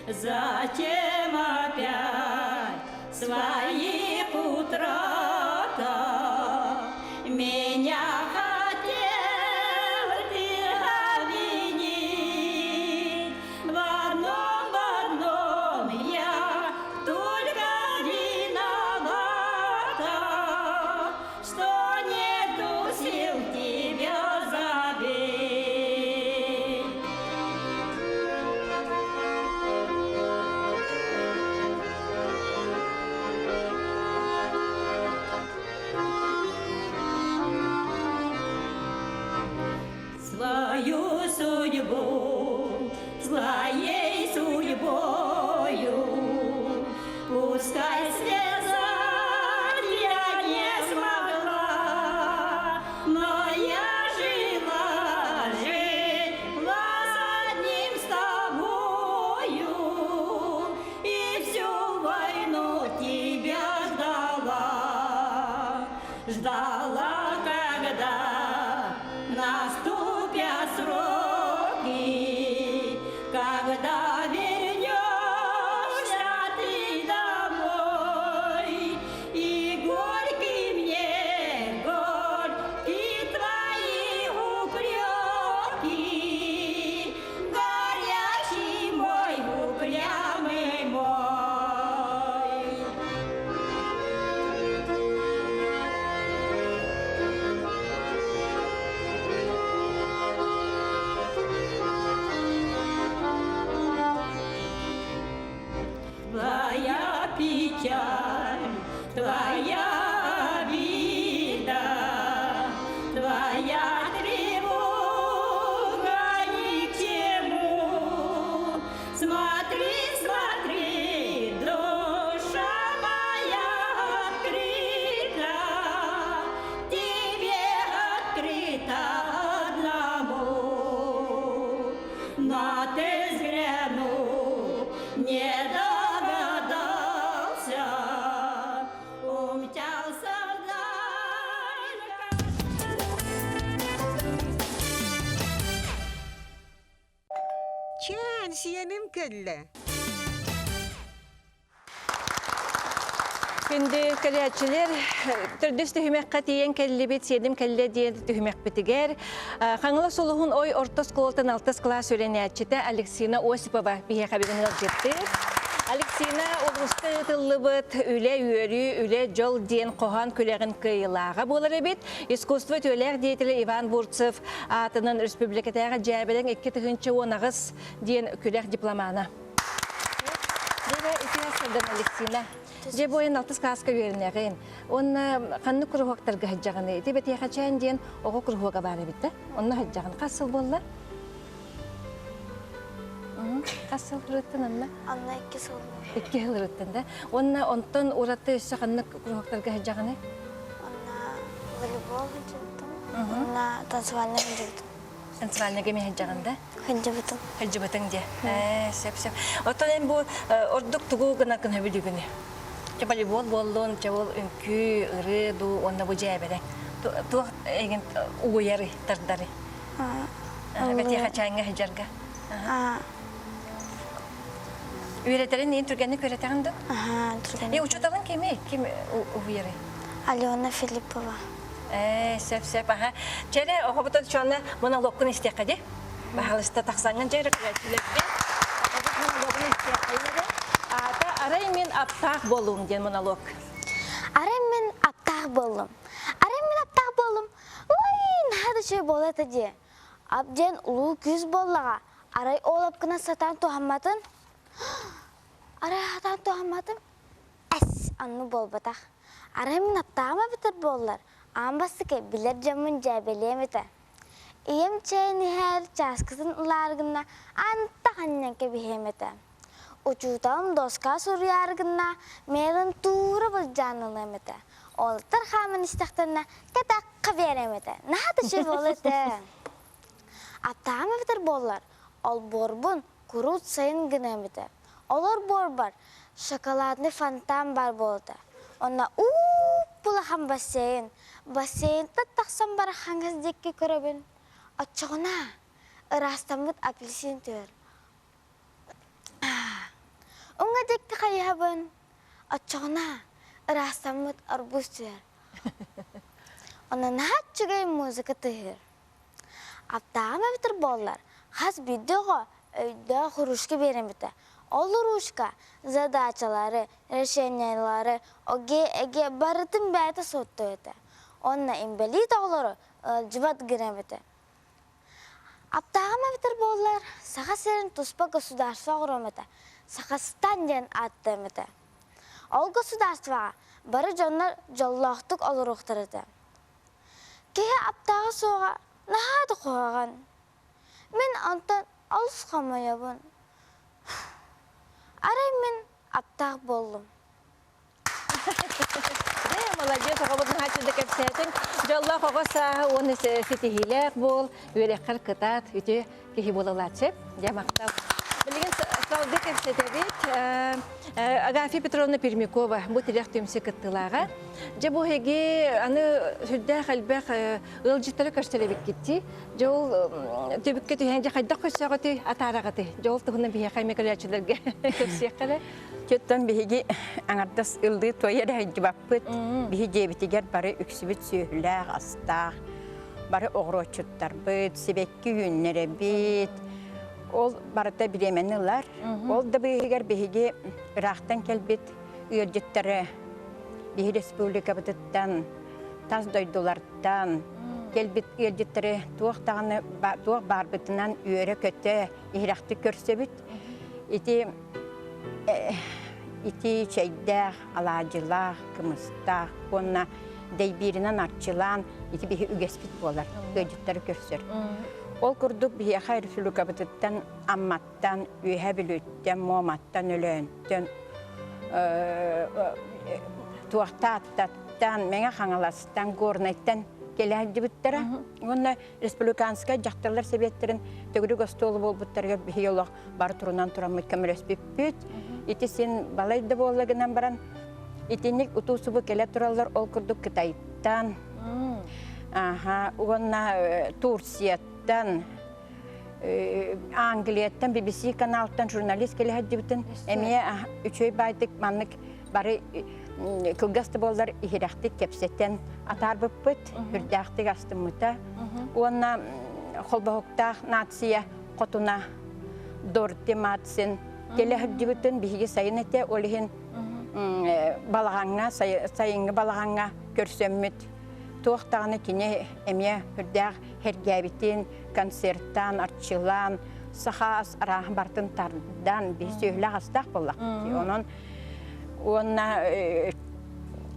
Speaker 4: Зачем опять своих утрата Меня хотел ты обвинить? В одном, в одном я только виновата, Что нету сил тебя забыть. Свою судьбу своей судьбою Пускай связать я не смогла, Но я жила, жила с одним с тобою И всю войну тебя ждала, ждала, когда наступят сроки, когда вернешься ты домой, и горький мне, горькие твои упреки, горячий мой, упрямый мой. Твоя печаль, твоя обида, твоя тревога ни к чему. Смотри, смотри, душа моя открыта, тебе открыта одному. Но ты взглянул, не догадался, умчался вдаль.
Speaker 7: Чээн, сиэним кэллэ.
Speaker 1: Күндү кэлээччилэр, төрдүс түһүмэххэ тиийэн кэллибит, сиэним кэллэ диэн түһүмэхпитигэр Хаҥалас улуһун Ой орто оскуолатын алтыс кылаас үөрэнээччитэ Алексина Осипова биһиэхэ бүгүн ыалдьыттыыр. Алексина улууска ыытыллыбыт Үлэ үөрүү, үлэ дьол диэн хоһоон күрэҕин кыайыылааҕа буолар эбит. Искусство үтүөлээх деятелэ Иван Бурцев аатынан республикатааҕы дьээбэлэҥ 2018 диэн күрэх дипломана. Дьэ, ити сылдан Алексина. Дьэ, бойын алтыс кааска үөрэнэҕин. Уонна ханнык куруһуоктарга сылдьаҕыный? Ити бэтиэхэчээн диэн оҕо куруһуога баар эбит да? Онно сылдьаҕын. Хас сыл буолла? Хас сыл ырыттын анна?
Speaker 8: Анна икки сыл.
Speaker 1: Икки сыл ырыттын да? Уонна онтон ураты өссө ханнык куруһуоктарга сылдьаҕыный?
Speaker 8: Онно волейбол сылдьыбытым. Онно танцевальный сылдьыбытым.
Speaker 1: Танцевальныйга эмиэ сылдьаҕын да?
Speaker 8: Сылдьыбытым.
Speaker 1: Сылдьыбытыҥ дии. Ээ, сөп, сөп. Оттон эн бу ордук тугу гынаргын сөбүлүүгүнүй? Чэ, волейбол буоллун, чэ, ол үҥкүү, ырыа дуу, уонна бу дьээбэлэҥ. Туох эйигин угуйарый, тардарый? Бэтиэхэчээҥҥэ сылдьарга. Үөрэтэрин иин түргэнник үөрэтэҕин дуу?
Speaker 8: Аха, түргэнник.
Speaker 1: Э, учууталыҥ кимий? Ким уһуйарый?
Speaker 8: Алена Филиппова.
Speaker 1: Ээ, сөп, сөп, аха. Чэрэ, оҕобутун чуонна монологкун истиэххэ дии. Баһалыста тахсаҥҥын дьэ көрөөччүлэргэ. Оҕобут монологун истиэххэ эрэ. Аата Арай мин аптаах буолуум диэн монолог.
Speaker 8: Арай мин аптаах буоллум. Арай мин аптаах буоллум. Ой, наһаа да үчүгэй буолуо этэ дии. Ап диэн улуу күүс буоллаҕа. Арай ол апкынан сатаан туһамматын. Арай сатаан туһамматым. Эс, оннук буолбатах. Арай мин аптааҕым эбитэр буоллар, аан бастакы билэр дьоммун дьээбэлиэм этэ. Ийэм чэйин иһэр чааскытын ылаары гынна антах анньан кэбиһиэм этэ. Учууталым доска суруйаары гынна мээлин туура былдьаан ылыам этэ. Уолаттар хааман истэхтэринэ кэтэххэ биэриэм этэ. Наһаа да үчүгэй буолуо этэ. Аптааҕым эбитэр буоллар, олбуорбун куруут сайын гыныам этэ. Олор буорбар шоколадный фонтан баар буолта. Онно уу-улахан бассейн. Бассейнтан тахсан бара хаҥас диэки көрөбүн. Оччоҕуна ыраастаммыт апельсин түһэр. Уҥа диэки хайыһабын, оччоҕуна ыраастаммыт арбуз түһэр. Онон наһаа үчүгэй музыка тыаһыыр. Аптааҕым эбитэр буоллар, хас биирдии оҕо өйдөөх ручка биэрэммитэ. Ол ручка задачалары, решениелары, оге-эге барытын бэйэтэ суоттуо этэ. Уонна инбэлиит оҕолору ыалдьыбат гына эбитэ. Аптааҕым эбитэр буоллар, Саха сирин туспа государство оҥоруом этэ, Сахастан диэн ааттыам этэ. Ол государствоҕа бары дьоннор дьоллоохтук олоруохтар этэ. Киһи аптааҕа суоҕа наһаа да куһаҕан. Мин онтон олус хомойобун. Арай мин аптаах буоллум.
Speaker 1: Дьэ, молодец, оҕобут наһаа да кэпсээтиҥ. Дьоллоох оҕо сааһа уонна ситиһиилээх буол, үөрэххэр кытаат, үтүө киһи буолалааччы. Дьэ, махтал. Билигин салгыы кэпсэтэбит. Агафья Петровна Пермякова бу тирэх түмсүү кыттыылааҕа. Дьэ, бу эһиги аны сүрдээх элбэх ыалдьыттары көрсөлөбүккүт Дьэ, ол түбүккэ түһэн, дьэ, хайдах көрсөҕүтүй, атаараҕытый? Дьэ, ол туһунан биһиэхэ эмиэ көрөөччүлэргэ кэпсиэххэ эрэ.
Speaker 6: Оттон биһиги аҥардас ыллыы туойа эрэ сылдьыбаппыт. Биһи дьиэбитигэр бары үксүбүт сүөһүлээх, астаах, бары оҕуруотчуттарбыт, сибэкки үүннэрэбит. Ол барыта бириэмэни ылар. Ол да быыһыгар биһиги ыраахтан кэлбит ыалдьыттары биһи республикабытыттан, тас дойдулартан кэлбит ыалдьыттары туох даҕаны туох баарбытынан үөрэ-көтө иһирэхтик көрсөбүт. Ити ити чэйдээх, алаадьылаах, кымыстаах уонна дэйбииринэн арчылаан ити биһи үгэспит буолар, ыалдьыттары көрсөр. Ол курдук биһиэхэ республикабытыттан Амматтан, Үөһээ Бүлүүттэн, Муоматтан, Өлөөнтөн, Туохтааттаттан, Мэҥэ Хаҥаластан, Горнайтан кэлэ сылдьыбыттара. Уонна республиканскай дьахталлар сэбиэттэрин төгүрүк остуолу буолбуттарыгар биһиги олох бары турунан тураммыт көмөлөспүппүт. Ити син балай да буолла гынан баран итинник утуу-субу кэлэ тураллар ол курдук Кытайтан, аха, уонна Турцияттан, Англияттан, BBC каналтан журналист кэлэ сылдьыбытын эмиэ үчүгэй баайдык маннык бары кылгас да буоллар иһирэхтик кэпсэтэн атаарбыппыт, үрдээхтик астыммыта. Уонна холбоһуктаах нация хотуна Дорти Матсен кэлэ сылдьыбытын биһиги сайын этэ, ол иһин балаҕаҥҥа, сайыҥҥы балаҕаҥҥа көрсөммүт. Туох даҕаны кини эмиэ үрдээх һэргээбитин, концерттаан, арчылаан, саха ас арааһын барытын тардан, биһи сүөһүлээх астаах буоллахпыт. Онон уонна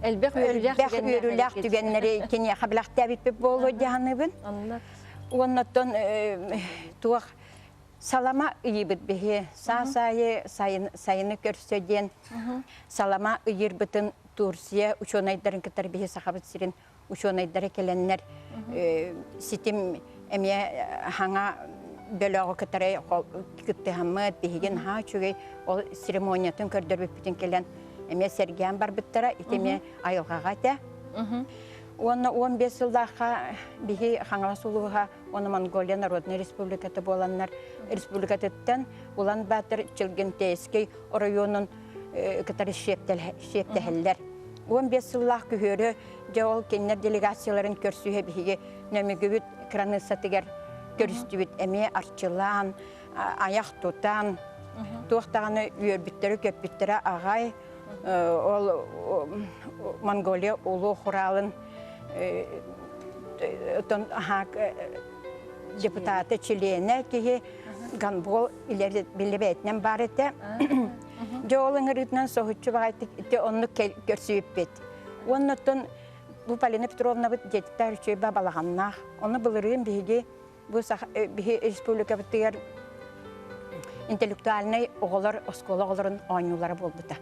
Speaker 1: элбэх
Speaker 6: үөрүүлээх түгэннэри киниэхэ билэхтээбиппит буолуо дьаһаныбын. Уонна оттон туох салама ыйыбыт биһи саас аайы сайыны көрсө диэн салама ыйырбытын Турция учуонайдарын кытары биһи Сахабыт сирин учуонайдара кэлэннэр ситим эмиэ хаҥа бөлөҕү кытары кыттыһаммыт биһиги наһаа үчүгэй ол церемониятын көрдөрбүппүтүн кэлэн эмиэ сэргээн барбыттара ити эмиэ айылҕаҕа этэ уонна 15 сыллаахха биһи Хаҥалас улууһа уонна Монголия Народнай Республиката буоланнар республикатыттан Улан Батор Челгентейский оройуонун кытары сиэптэһэллэр. 15 сыллаах күһүөрү дьэ ол кинилэр делегацияларын көрсүһэ биһиги Нөмүгүбүт кыраныыссатыгар көрүстүбүт эмиэ арчылаан, айах тутан, туох даҕаны үөрбүттэрэ-көппүттэрэ аҕай ол Монголия улуу хуралын депутата, чилиэнэ киһи гандбол билибэтинэн баар этэ. Дьэ ол ыҥырыытынан соһуччу баҕайтык ити оннук көрсүбүппүт. Уонна оттон бу Полина Петровнабыт дьиэтиттэр үчүгэй балаҕаннаах. Ону былырыын биһиги бу биһи республикабытыгар интеллектуальнай оҕолор оскуола оҕолорун оонньуулара буолбута.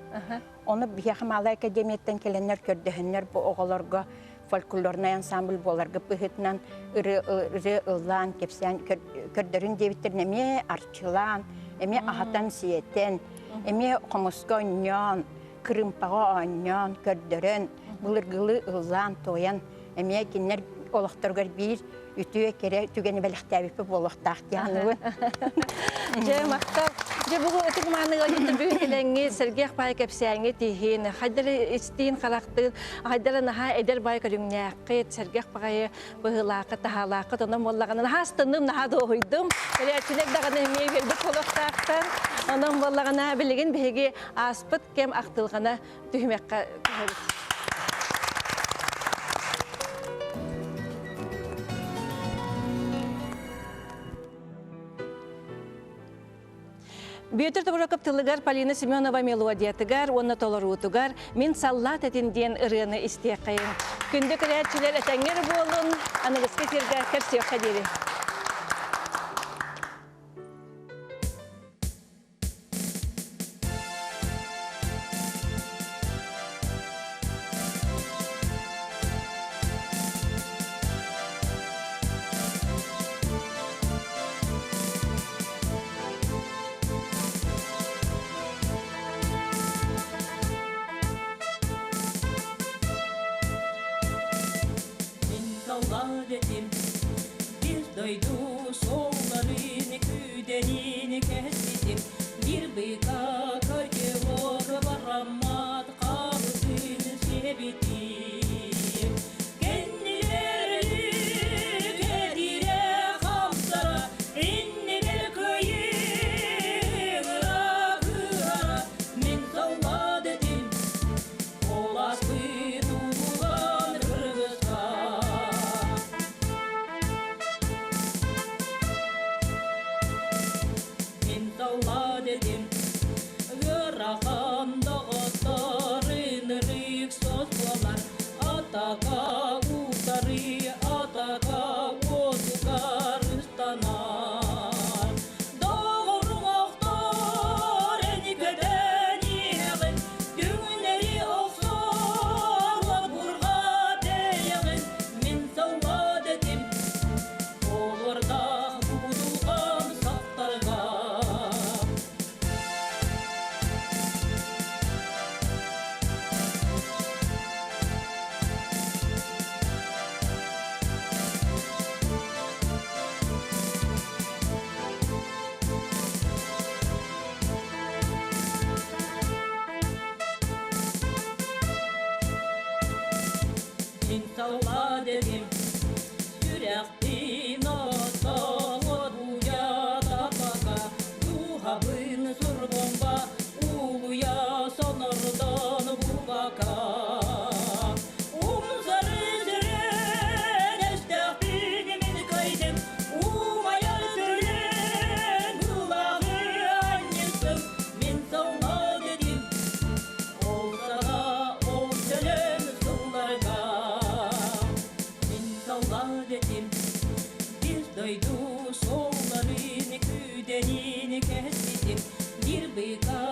Speaker 6: Ону биһиэхэ Малай академияттан кэлэннэр көрдөһөннөр бу оҕолорго фольклорнай ансамбль буоларга быһыытынан ырыа ыллаан, кэпсээн көрдөрүн диэбиттэрин эмиэ арчылаан, эмиэ аһатан-сиэтэн, эмиэ хомуска оонньоон, кырыымпаҕа оонньоон, көрдөрөн, былыргылыы ыллаан-туойан эмиэ кинилэр олохторугар биир үтүө кэрэ түгэни бэлэхтээбиппит буолуохтаах диэн
Speaker 1: Дьэ, махтал. Дьэ бу ытык мааны ыалдьыттар бүгүн кэлэҥҥи сэргэх баай кэпсээҥҥи тиһин, хайдары истиин харахтыын, хайдары наһаа эдэр баай көрүҥнээххит, сэргэх баҕайы быһыылааххыт, таһаалааххыт, онон буоллаҕына наһаа астынным, наһаа дуоһуйдум. Көрөөччүлэр даҕаны эмиэ үөрбүт буолуохтаахтар. Онон буоллаҕына билигин биһиги ааспыт кэм ахтылҕана түһүмэххэ көһөбүт. Бүөтүр Тобуроков тылыгар Полина Семенова мелодиятыгар уонна толоруутугар «Мин саллаат этин» диэн ырыаны истиэххэйин. Күндү көрөөччүлэр этэҥҥэр буолун, аныгыскы эфиргэ көрсүөххэ диэри.
Speaker 4: Мин саллаат этим, bir дойду суолларын күүдэнин кэспитим, bir быка котелок бараммат хаалытын сиэбитим. Кэннилэр өлүкэтирэ хамсара, иннибэр кыайыыра кыһара, мин саллаат этим, ол аспыт улахан кыргыска. Мин саллаат этим, ыарахан доҕотторун ырык сос буолар, атака утары, атака уотугар ыстанар. Доҕоруҥ охтор эникөтөн иһэҕин, түҥнэри охсор уот-бурҕа бэйэҕин. Мин саллаат этим, олордах будулҕан сахтарга. Мин саллаат этим, сүрэхпин оттоҥот уйа таппакка, дууһабын сурбомба улуйа сонордон булбакка. Умсары сүрэн өстөөхпүн мин кыйдым, умайар сүрэн былаҕы анньыстым, мин саллаат этим, ол саҕа ол сөлөм сылларга. Мин саллаат этим, bir дойду суолларын күүдэнин кэспитим, bir быка